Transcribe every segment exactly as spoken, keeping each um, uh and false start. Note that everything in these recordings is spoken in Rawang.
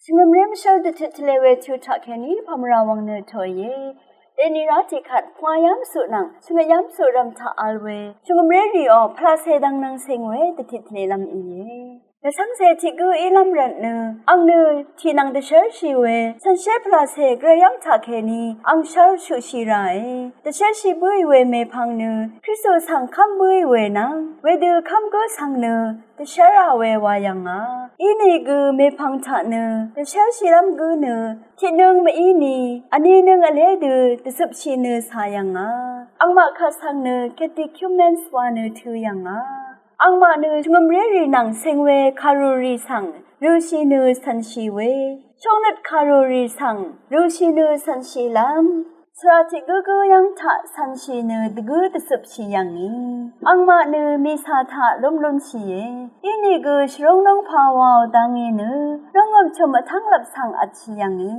Shvngø̀mré mvshǿl dvtut tvle we tø taq kèní pàmvrà wvng nø tòìe. Dèni rá tiqkvt pvngayá mvsuq nvng shvngøtyá mvsuq rv̀m taq vl we shvngø̀mré rìò pvlaqcè dvng nvng ceng we dvtut tvlelv́m íe. Dvcv́ngcè tiq gǿ ílv́m rvtnø ang nø tiq nvng dvshv́rshì we shànshér pvlaqcè gvray yv́ng taq kèní ang shv́r shuqshì ràe. Dvshv́rshì bǿì we mèpvng nø Kristu svng kv́m bǿì we nvng wedø kv́m gǿ svng nø dvshv́rà we wa yv̀ngà. Inìgø mèpvng taq nø dvshv́rshìlv́m gǿ nø tiqnøng mvíni vninøng vlé dø dvcøpshì nø cà yv̀ngà. Angmaq kvt svng nø catechumens wa nø tø̄ yv̀ngà. Angmaq nø shvngø̀mré rì nvng ceng we kàrùrì svng rø̄shì nø cv̀nshì we shóngnøt kàrùrì svng rø̄shì nø cv̀nshìlv́m svra tiq gǿgǿ yv́ng taq cv̀nshì nø dvgǿ dvcøpshì yv̀ngì. Angmaq nø mìcà taq lúmlúnshìe. Inìgø shvrúng núngpà wàò dvngì nø rúngø̀m chø̀m vtv́nglvp svng vtshì yv̀ngì.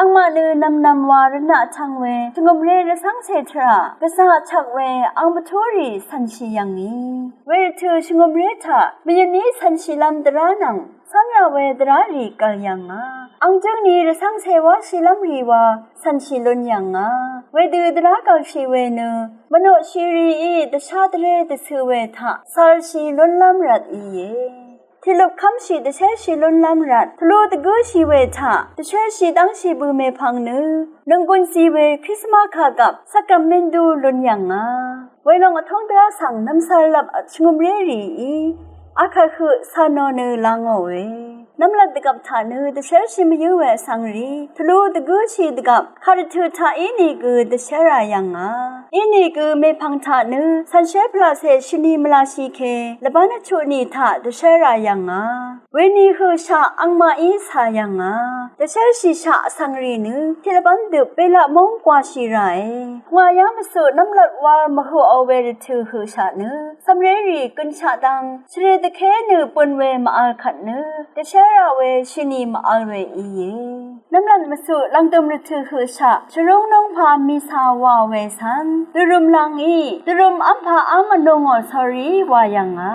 Angmaq nø nv̀mnv̀m wa rvnaq tvng we shvngø̀mré rvcv́ngcè tvrà gvzà chvk we ang bvtúrì cv̀nshì yv̀ngì. Wervtø̀ shvngø̀mré taq mvyø̀ní cv̀nshìlv́m dvrá nvng cv́nrà we dvrá rì gv̀l yv̀ngà. Ang jǿngni rvcv́ngcè wáshìlv́m rì wa cv̀nshì lún yv̀ngà. Wedø dvrá gv̀lshì we nø mvnoqshì rìí dvshá dvré dvcø̄ we taq cv̄lshì lúnlv́m rvt íe. Tiqlup kv́mshì dvshérshì lúnlv́m rvt tvlu dvgǿshì we taq dvshérshì dv́ngshì bø̀ mèpvng nø nønggùn zì we Krisma kàgvp svkv̀m mvndu lun yv̀ngà. Welòng vtóng dvrá svng nvmsvr lvp shvngø̀mré rìí akvt høq cà nò nø la ngòe. Nvmlat dvgvp taq nø dvshérshì mvyǿ we vsvng rì tvlu dvgǿshì dvgvp kàrvtø̀ taq ínìgø dvshérà yv̀ngà. Ínìgø mèpvng taq nø cv̀nshé pvlaqcè shvni mvlashì ke lvbán vchuq nì taq dvshérà yv̀ngà. Weni høqshaq angmaqí cà yv̀ngà. Dvshérshìshaq vsvng rì nø tiq lvbán døp belaq móng gwàshì ràe. Pvngayá mvsuq nv́mlat wal mvhøqò we rvtø̀ høqshaq nø cv̀mré rì gønshaq dang shvre dvké nø bøn we mv-vl kvt nø dvshérà we shvni mv-vl we íe. Nv́mlat mvsuq lv̀ngdø̀m rvtø̀ høqshaq shvrúng núngpà mìcà wàò we svng dvrøm lvngí dvrøm v́mpà v́m vnungò sórí wa yv̀ngà.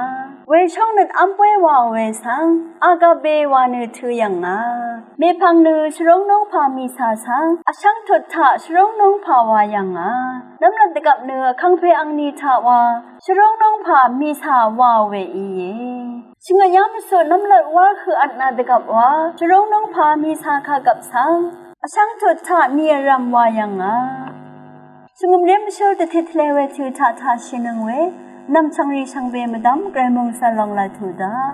Weshóngnøt v́m bóy wàò we svng agape wa nø tø̄ yv̀ngà. Mèpvng nø shvrúng núngpà mìcà svng vshv́ng tut taq shvrúng núngpà wa yv̀ngà. Nv́mlat dvgvp nø vkangpe angni taq wa shvrúng núngpà mìcà wàò we íe. Shvngøtyá mvsuq nv́mlat wal høq vtna dvgvp wa shvrúng núngpà mìcà kàgvp svng vshv́ng tut taq mì vrv̀m wa yv̀ngà. Shvngø̀mré mvshǿl dvtit tvle we tø taq taq shìnøng we nv̀m chv̀ngrì shvngbe mvdv́m gvray mòngsv̀l lòng laq tuq daq.